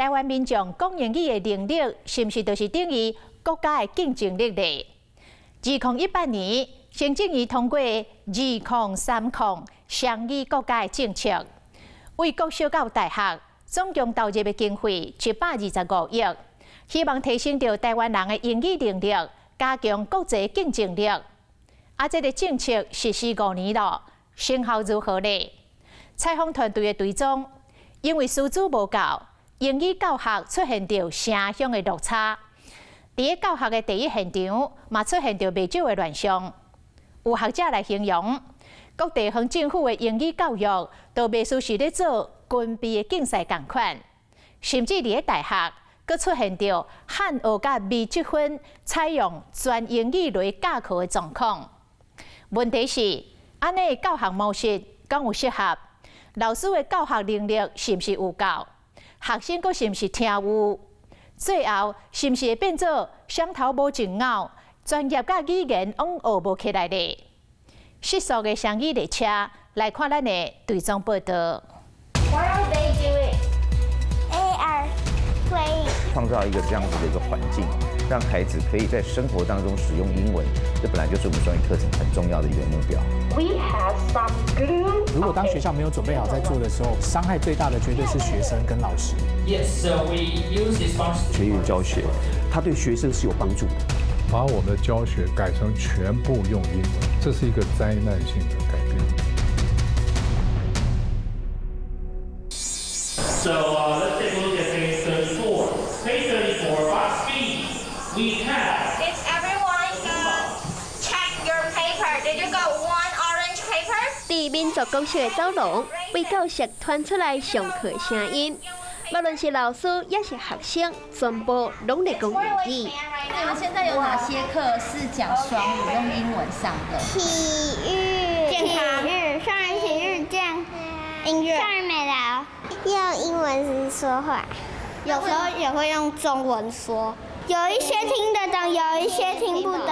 台灣民眾講英語的能力，是毋是就是等於國家的競爭力呢？2018年，行政院通過2030雙語國家的政策，為國小到大學總共投入的經費125億，希望提升著台灣人的英語能力，加強國際競爭力。啊，這个政策實施5年了，成效如何呢？採訪團隊的追蹤，因為師資無夠，英語教學出現著城鄉的落差。佇咧教學的第一現場，嘛出現著袂少的亂象。有學者來形容，各地方政府的英語教育都袂輸是咧做軍備的競賽仝款，甚至佇咧大學，閣出現著漢學佮微積分採用全英語來教課的狀況。問題是，按呢的教學模式敢有適合？老師的教學能力是毋是有夠？學生閣是毋是聽有？最後是毋是會變做雙頭無盡咬，專業佮語言攏學無起來呢？失速的雙語列車，來看咱的追蹤報導。 What are they doing? They are playing. 創造一個這樣子的一個環境，讓孩子可以在生活當中使用英文，這本來就是我們雙語課程很重要的一個目標。 We have some glue. 如果當學校沒有準備好在做的時候，傷害最大的絕對是學生跟老師。 Yes, so we use this function. 全語教學，它對學生是有幫助的。把我們的教學改成全部用英文，這是一個災難性的改變。 So let's take a look at page 34. Page 34, box B. We have. Did everyone check your paper? Did you got one orange paper? 佇民族國小的走廊，為教室傳出來上課聲音。無論是老師抑是學生，全部攏咧講英語。你們現在有哪些課是講雙語，用英文上的？體育、健康、雙語體育、健音樂、雙語美勞，用英文說話，有時候也會用中文說。有一些聽得懂，有一些聽不懂。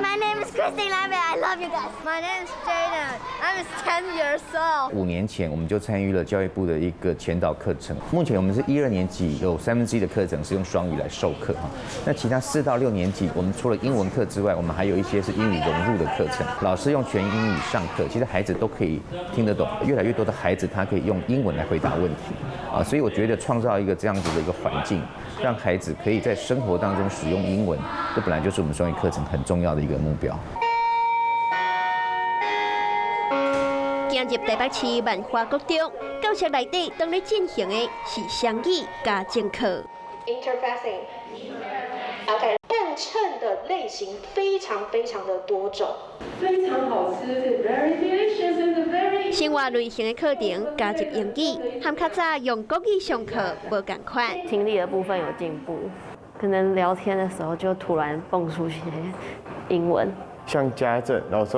My name is Christine Lamb. I love you guys. My name is Jaden. I'm 10 years old. 5年前，我們就參與了教育部的一個前導課程。目前我們是一二年級有1/3的課程是用雙語來授課哈。那其他4到6年級，我們除了英文課之外，我們還有一些是英語融入的課程。老師用全英語上課，其實孩子都可以聽得懂。越來越多的孩子他可以用英文來回答問題啊，所以我覺得創造一個這樣子的一個環境，讓孩子可以在生活當中使用英文，這本來就是我們雙語課程很重要的一個目標。行入台北市萬華國中，教室內底當咧進行的是雙語家政課。 Interfacing。OK，磅秤的類型非常非常的多種。非常好吃，very delicious and very。生活類型的課程加入英語，和較早用國語上課無仝款。聽力的部分有進步，可能聊天的時候就突然蹦出些英文。像家政，老師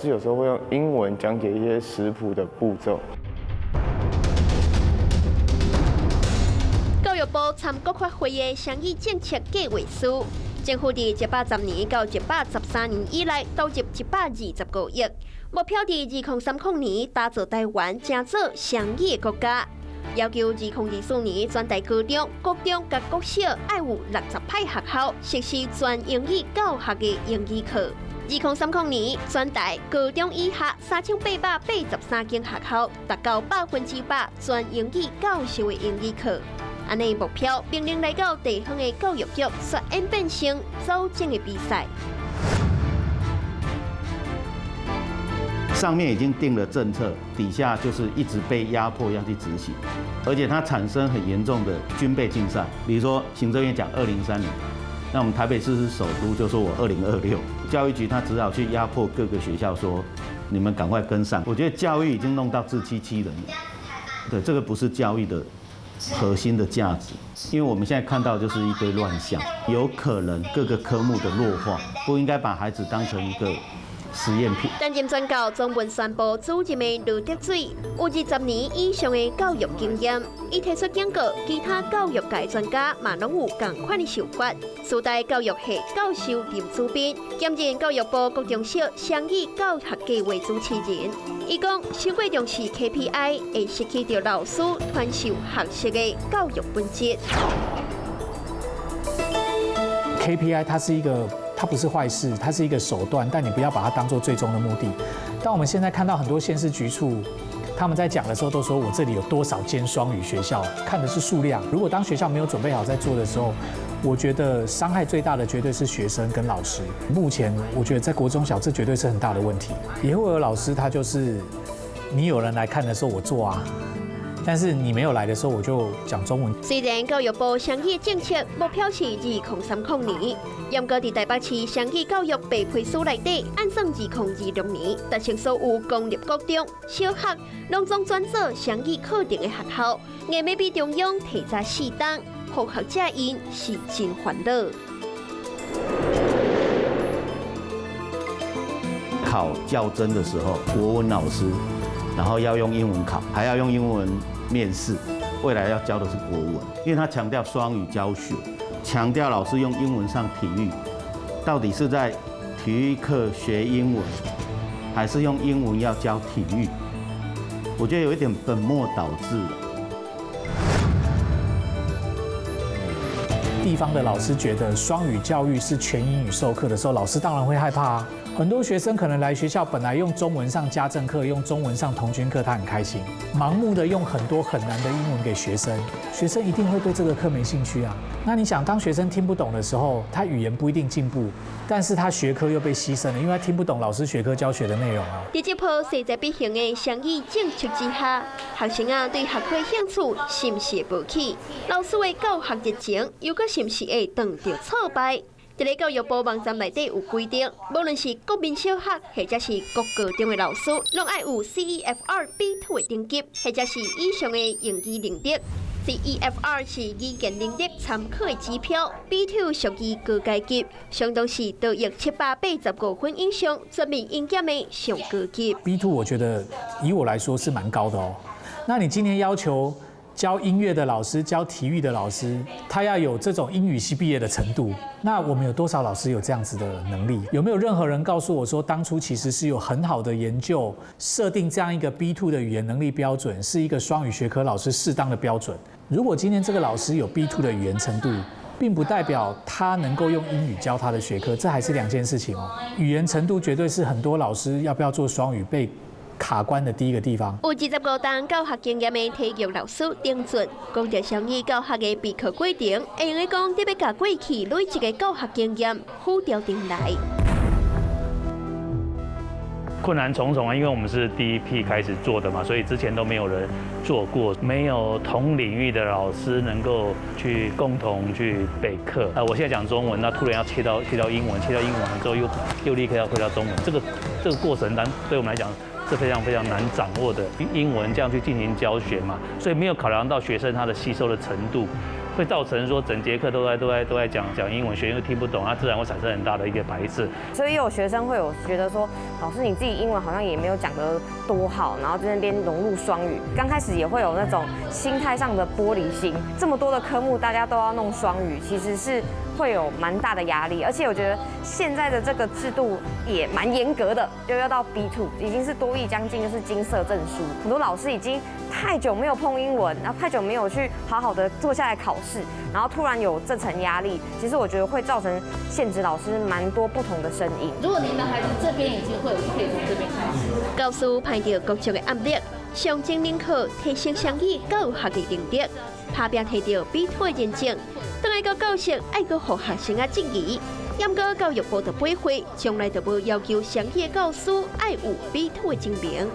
有時候會用英文講解一些食譜的步驟。教育部參國發會的雙語政策計劃書，政府佇110年到113年以來投入125億，目標佇2030年打造台灣成做雙語的國家。要求2024年全台高中、國中佮國小愛有60派學校實施全英語教學的英語課。2030年全台高中以下3883間學校達到100%全英語教授的英語課。按呢目標，命令來到地方的教育局，率先變成組織的比賽。上面已經定了政策，底下就是一直被壓迫要去執行，而且它產生很嚴重的軍備競賽。比如說行政院講2030，那我們台北市是首都，就說我2026，教育局他只好去壓迫各個學校說，你們趕快跟上。我覺得教育已經弄到自欺欺人了，對，這個不是教育的核心的價值，因為我們現在看到就是一堆亂象，有可能各個科目的弱化，不應該把孩子當成一個实验品。担任全教中文传播主任的卢德水，有20年以上的教育经验，伊提出警告，其他教育界专家嘛攏有仝款的想法。师大教育系教授林祖斌兼任教育部国中小双语教学计划主持人，伊讲，伤过重视 KPI，会失去著老师传授学习的教育本质。 KPI 它是一个，它不是坏事，它是一个手段，但你不要把它当做最终的目的。当我们现在看到很多县市局处，他们在讲的时候都说我这里有多少间双语学校，看的是数量。如果当学校没有准备好在做的时候，我觉得伤害最大的绝对是学生跟老师。目前我觉得在国中小这绝对是很大的问题。也会有老师他就是，你有人来看的时候我做啊。但是你没有来的时候，我就讲中文。虽然教育部双语政策目标是2030年，毋过伫台北市双语教育白皮书内底，按算2026年达成所有公立国中小学拢总转做双语课程的学校，硬欲比中央提早4冬，予学者𪜶是真烦恼。考教甄的时候，国文老师，然后要用英文考，还要用英文面试，未来要教的是国文，因为他强调双语教学，强调老师用英文上体育，到底是在体育课学英文，还是用英文要教体育？我觉得有一点本末倒置了。地方的老师觉得双语教育是全英语授课的时候，老师当然会害怕啊。很多学生可能来学校，本来用中文上家政课，用中文上童军课，他很开心。盲目的用很多很难的英文给学生，学生一定会对这个课没兴趣啊。那你想，当学生听不懂的时候，他语言不一定进步，但是他学科又被牺牲了，因为他听不懂老师学科教学的内容啊。伫这波势在必行的双语政策之下，学生啊对学科兴趣是毋是会无去？老师的教学热情又阁是毋是会遇著挫败？伫咧教育部网站内底有规定，无论是国民小学或者是国高中的老师，拢爱有 CEFR B2 的等级，或者是以上的英语能力。CEFR 是语言能力参考的指标，B2 属于高阶级，相当是多益785分以上全面英检的上高级。 B2 我觉得以我来说是蛮高的哦。那你今天要求教音乐的老师、教体育的老师，他要有这种英语系毕业的程度。那我们有多少老师有这样子的能力？有没有任何人告诉我说，当初其实是有很好的研究，设定这样一个 B2 的语言能力标准，是一个双语学科老师适当的标准？如果今天这个老师有 B2 的语言程度，并不代表他能够用英语教他的学科，这还是两件事情哦。语言程度绝对是很多老师要不要做双语被卡关的第一个地方。有25冬教学经验的体育老师丁俊，讲著双语教学的备课过程，会用得讲得欲共过去累积的教学经验付调转来。困难重重啊，因为我们是第一批开始做的嘛，所以之前都没有人做过，没有同领域的老师能够去共同去备课。我现在讲中文，那突然要切到英文，切到英文之后又立刻要回到中文，这个过程当对我们来讲是非常非常难掌握的。英文这样去进行教学嘛，所以没有考量到学生他的吸收的程度。会造成说整节课都在讲讲英文，学生又听不懂，那自然会产生很大的一个排斥。所以有学生会有觉得说，老师你自己英文好像也没有讲得多好，然后在那边融入双语，刚开始也会有那种心态上的玻璃心。这么多的科目大家都要弄双语，其实是会有蛮大的压力。而且我觉得现在的这个制度也蛮严格的，就要到 B2，已经是多益将近就是金色证书。很多老师已经太久没有碰英文，然后太久没有去好好的坐下来考试，然后突然有这层压力，其实我觉得会造成现职老师蛮多不同的声音。如果您的孩子这边已经会，可以从这边开始。教师面对各种的压力，上精灵课提升双语教学的能力，打拚提著 B2 的认证，转来到教室爱阁予学生仔质疑。毋过教育部就回回，从来就无要求双语的教师爱有 B2 的证明。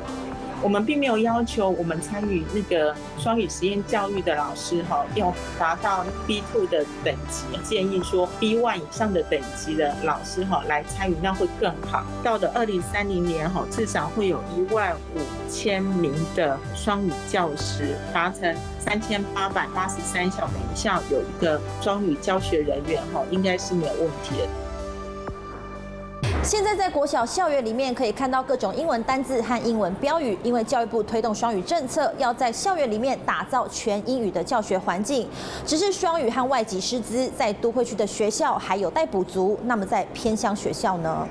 我们并没有要求我们参与那个双语实验教育的老师哈，要达到 B2 的等级，建议说 B1 以上的等级的老师哈来参与，那会更好。到了2030年哈，至少会有1.5万名的双语教师，达成3883校，每一校有一个双语教学人员哈，应该是没有问题的。現在在國小校園裡面可以看到各種英文單字和英文標語，因為教育部推動雙語政策，要在校園裡面打造全英語的教學環境。只是雙語和外籍師資在都會區的學校還有待補足，那麼在偏鄉學校呢？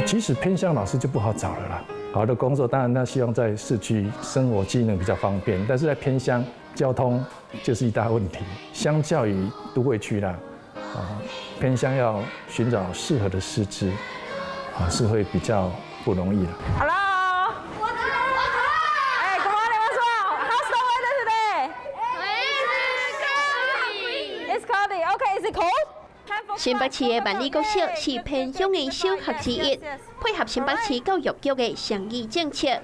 其實偏鄉老師就不好找了啦。好的工作，當然他希望在市區生活機能比較方便，但是在偏鄉交通就是一大問題。相較於都會區啦，偏鄉要尋找適合的師資，是會比較不容易的。 Hello，哎，Good morning, what's wrong? How's the weather today? It's cloudy. Okay, is it cold? 新北市的萬里國小是偏鄉的小學之一，配合新北市教育局的雙語政策，學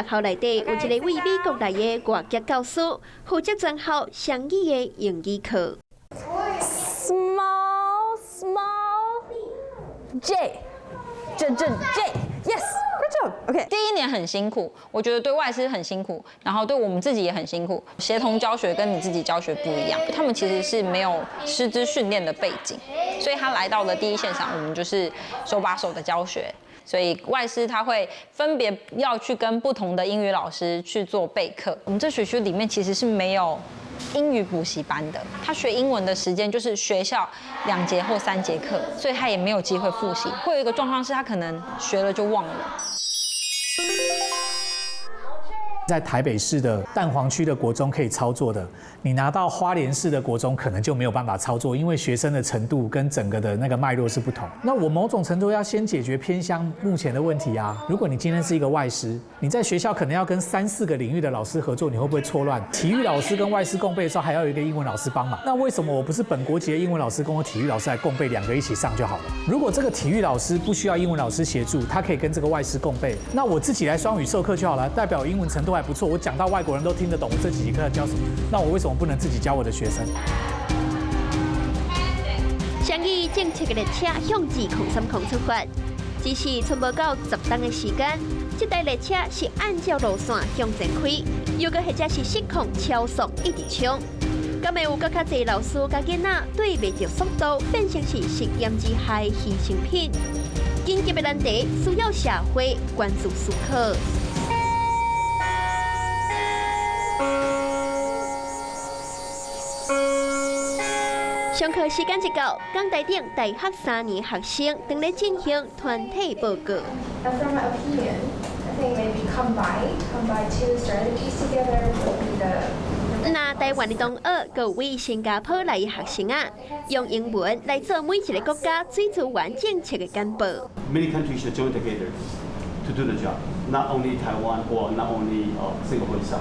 校內底有一個位美國來的外籍教師，負責全校雙語的英語課。 Small, small, J, J, J, J. Yes, good job. OK. 第一年很辛苦，我覺得對外師很辛苦，然後對我們自己也很辛苦。協同教學跟你自己教學不一樣，他們其實是沒有師資訓練的背景，所以他來到了第一現場，我們就是手把手的教學。所以外師他會分別要去跟不同的英語老師去做備課。我們這學區裡面其實是沒有英語補習班的，他學英文的時間就是學校2節或3節課，所以他也沒有機會複習。會有一個狀況是他可能學了就忘了。在台北市的蛋黃區的國中可以操作的，你拿到花蓮市的國中可能就沒有辦法操作，因為學生的程度跟整個的那個脈絡是不同。那我某種程度要先解決偏鄉目前的問題啊。如果你今天是一個外師，你在學校可能要跟3、4個領域的老師合作，你會不會錯亂？體育老師跟外師共備的時候，還要有一個英文老師幫忙。那為什麼我不是本國籍的英文老師跟我體育老師來共備，兩個一起上就好了？如果這個體育老師不需要英文老師協助，他可以跟這個外師共備，那我自己來雙語授課就好了，代表英文程度還不錯，我講到外國人都聽得懂，我這幾節課教什麼？那我為什麼不能自己教我的學生？雙語政策的列車向2030出發，只是賰無夠10冬的時間。這台列車是按照路線向前開，又閣或者是失控超速一直衝。敢會有閣較濟老師佮囡仔對袂著速度，變成是實驗之下的犧牲品？緊急的難題需要社會關注思考。上課時間一到，講台頂大學3年學生正咧進行團體報告。 From my opinion, I think maybe combine two strategies together would be the. 那台灣的同學，閣有位新加坡來的學生啊，用英文來做每一個國家水資源政策的簡報。 Many countries should join together to do the job, not only Taiwan or not only Singapore itself.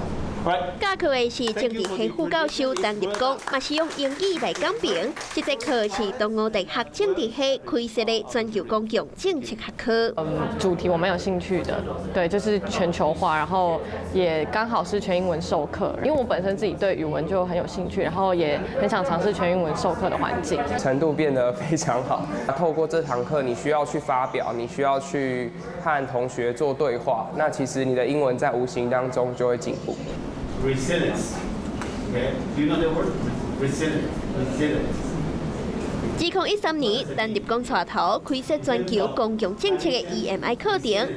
教課的是政治系副教授陳立功，嘛是用英語來講評。這節課是東吳大學政治系開設的全球公共政策學科。主題我蠻有興趣的，對，就是全球化，然後也剛好是全英文授課。因為我本身自己對語文就很有興趣，然後也很想嘗試全英文授課的環境。程度變得非常好。透過這堂課，你需要去發表，你需要去和同學做對話，那其實你的英文在無形當中就會進步。 Resilience, okay? Do you know the word? Resilience, resilience. 2013年，陳立功帶頭開設全球公共政策的 EMI 課程。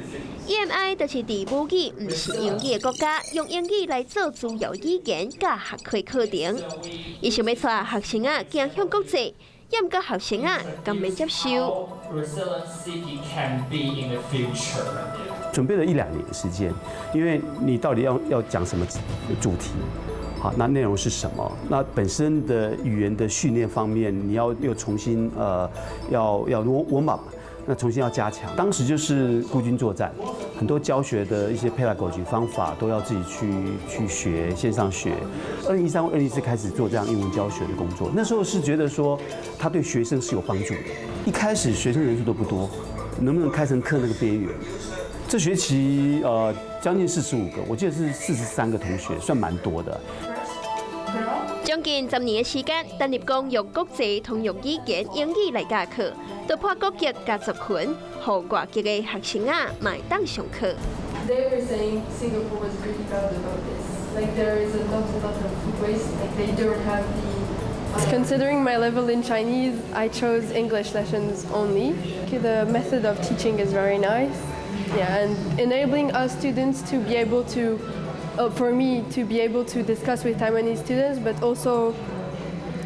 EMI 就是佇母語毋是英語的國家，用英語來做主要語言佮學科課程。伊想欲帶學生仔走向國際，也毋過學生仔敢欲接受。 Resilient city can be in the future. 準備了一兩年的時間，因為你到底要講什麼主題，好，那內容是什麼？那本身的語言的訓練方面，你要又重新要 warm up，那重新要加強。當時就是孤軍作戰，很多教學的一些 pedagogy 方法都要自己去學，線上學。2013、2014開始做這樣英文教學的工作，那時候是覺得說，他對學生是有幫助的。一開始學生人數都不多，能不能開成課那個邊緣？這學期將近45個，我記得是43個同學，算蠻多的。將近10年的時間，陳立功用國際通用語言英語來教課，突破國籍佮族群，予外籍的學生仔嘛會當上課。 They were saying Singapore was really bad about this. Like there is a lot of food waste. Like they don't have the Considering my level in Chinese, I chose English lessons only. The method of teaching is very nice. Yeah, and enabling us students to be able to, for me, to be able to discuss with Taiwanese students, but also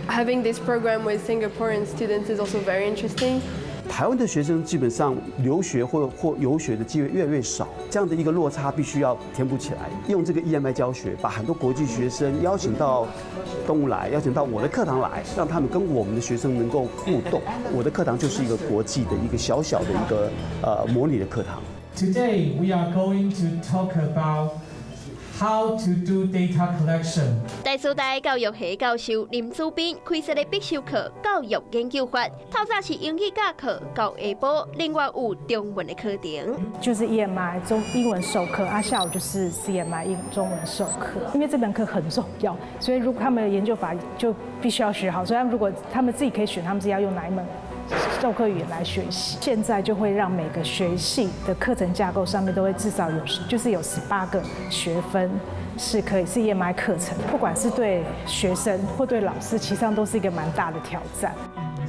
having this program with Singaporean students is also very interesting. 台湾的学生基本上留学或游学的机会越来越少，这样的一个落差必须要填补起来。用这个 EMI 教学，把很多国际学生邀请到东吴来，邀请到我的课堂来，让他们跟我们的学生能够互动。我的课堂就是一个国际的一个小小的一个模拟的课堂。 Today we are going to talk about how to do data collection。台师大教育系教授林祖斌开设的必修课《教育研究法》，透早是英语教课到下晡，另外有中文的课程。就是 EMI 中英文授课，啊下午就是 CMI 英中文授课。因为这门课很重要，所以如果他们的研究法就必须要学好。所以他们如果他们自己可以选，他们自己要用哪一门授课语言来学习。现在就会让每个学系的课程架构上面都会至少有，就是有18个学分是可以是 EMI 课程，不管是对学生或对老师，其实上都是一个蛮大的挑战。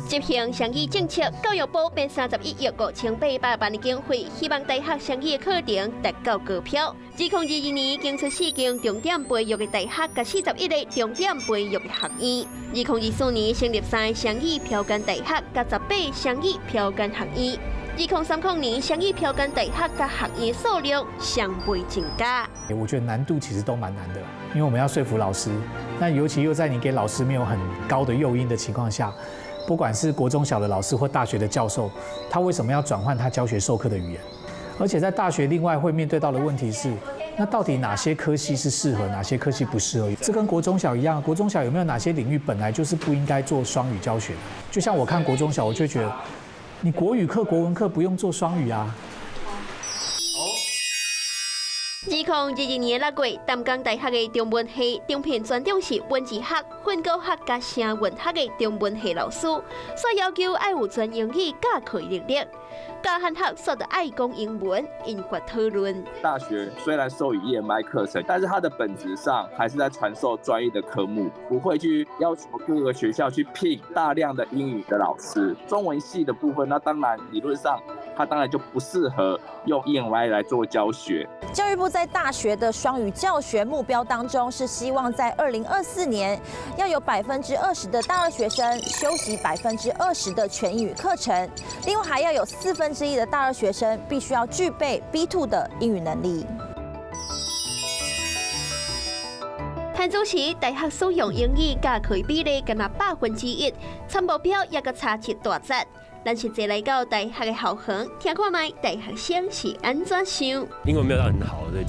执行双语政策，教育部编31亿5800万的经费，希望大学双语的课程达到高标。2022年，经出四间重点培育的大学，佮41个重点培育的学院。2024年成立三个双语标杆大学，佮18双语标杆学院。2030年，双语标杆大学佮学院数量双倍增加。我觉得难度其实都蛮难的，因为我们要说服老师，那尤其又在你给老师没有很高的诱因的情况下。不管是国中小的老师或大学的教授，他为什么要转换他教学授课的语言？而且在大学另外会面对到的问题是，那到底哪些科系是适合，哪些科系不适合？这跟国中小一样，国中小有没有哪些领域本来就是不应该做双语教学的？就像我看国中小，我就觉得，你国语课、国文课不用做双语啊。2022年6月，淡江大学的中文系征聘专长是文字学、训诂学佮声韵学的中文系老师，所要求爱有全英语教课能力。教汉学煞著爱讲英文，引发讨论。大学虽然授予 EMI 课程，但是它的本质上还是在传授专业的科目，不会去要求各个学校去聘大量的英语的老师。中文系的部分，那当然理论上，它当然就不适合用 EMI 来做教学。教育部在大学的双语教学目标当中，是希望在2024年要有20%的大二学生修习20%的全英语课程，另外还要有1/4的大二学生必须要具备 B2 的英语能力。台中市大学使用英语教课比例干焦1%，参目标犹阁差一大截。咱实际来到大学的校园，听看覓大学生是按怎想？英文没有到很好，所以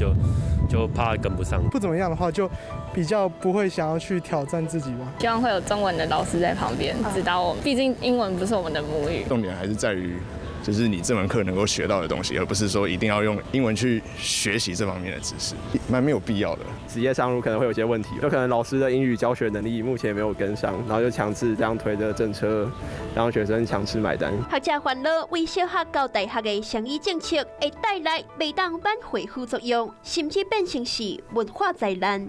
就怕跟不上。不怎么样的话，就比较不会想要去挑战自己吧。希望会有中文的老师在旁边指导我们，毕竟英文不是我们的母语。重点还是在于，就是你这门课能够学到的东西，而不是说一定要用英文去学习这方面的知识，蛮没有必要的。职业上路可能会有些问题，有可能老师的英语教学能力目前没有跟上，然后就强制这样推这个政策，让学生强制买单。学者烦恼，为小学到大学的双语政策会带来袂当挽回副作用，甚至变成是文化灾难。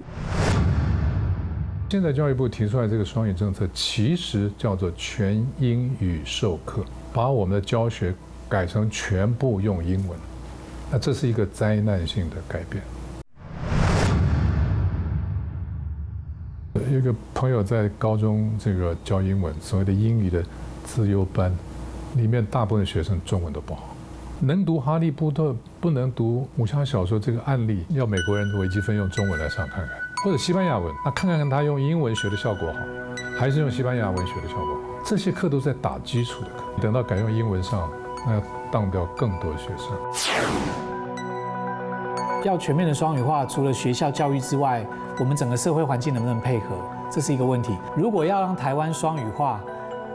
现在教育部提出来这个双语政策，其实叫做全英语授课，把我们的教学改成全部用英文，那这是一个灾难性的改变。一个朋友在高中这个教英文，所谓的英语的资优班，里面大部分学生中文都不好，能读《哈利波特》不能读武侠小说这个案例，要美国人微积分用中文来上看看，或者西班牙文，那看看他用英文学的效果好，还是用西班牙文学的效果好？这些课都在打基础的课，等到改用英文上，那要当掉更多学生。要全面的双语化，除了学校教育之外，我们整个社会环境能不能配合，这是一个问题。如果要让台湾双语化，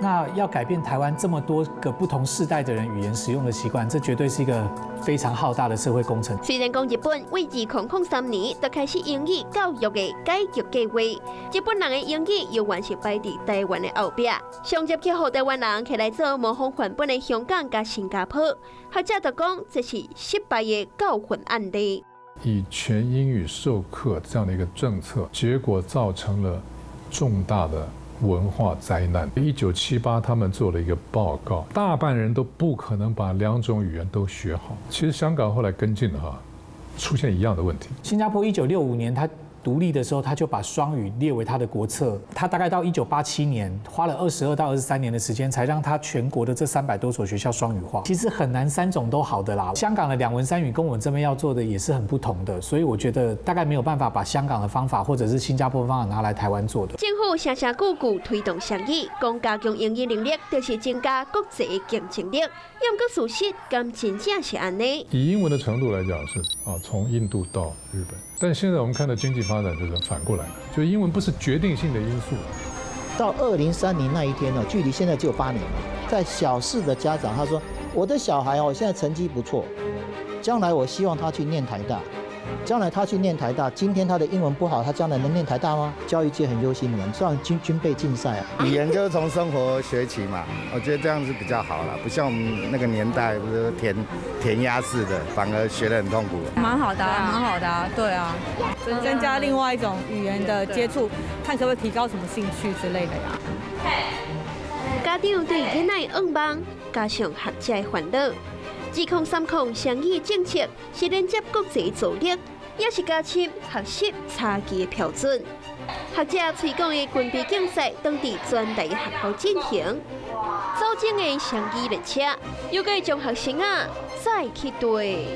那要改变台湾这么多个不同世代的人语言使用的习惯，这绝对是一个非常浩大的社会工程。虽然讲日本对2003年就开始英语教育的改革计划，日本人的英语犹原是摆伫台湾的后壁，上集去予台湾人提来做模仿范本的香港佮新加坡，学者就讲这是失败的教训案例。以全英语授课这样的一个政策，结果造成了重大的文化災難。1978，他們做了一個報告，大半人都不可能把兩種語言都學好。其實香港後來跟進了哈，出現一樣的問題。新加坡1965年，他獨立的時候，他就把雙語列為他的國策。他大概到1987年，花了22到23年的時間，才讓他全國的這300多所學校雙語化。其實很難三種都好的啦。香港的兩文三語跟我們這邊要做的也是很不同的，所以我覺得大概沒有辦法把香港的方法或者是新加坡的方法拿來台灣做的。政府聲聲句句推動雙語，講加強英語能力，就是增加國際競爭力。毋過事實敢真正是按呢？以英文的程度來講，是啊，從印度到日本。但現在我們看到經濟發展就是反過來的，就英文不是決定性的因素。到2030那一天呢，距離現在只有8年了。在小四的家長他說：“我的小孩哦，現在成績不錯，將來我希望他去念台大。將來他去念台大，今天他的英文不好，他將來能念台大嗎？”教育界很憂心的嘛，像軍備競賽啊。語言就是從生活學起嘛，我覺得這樣子比較好了，不像我們那個年代不是填鴨式的，反而學得很痛苦。蠻好的，蠻好的，對啊，增加另外一種語言的接觸，看可不可以提高什麼興趣之類的呀。家長對囡仔的願望，加上學者的煩惱。2030雙語政策是連接國際組織，也是加深學習差距的標準。學者推廣的軍備競賽，當佇全台學校進行。組織的雙語列車，又閣將學生啊載去對。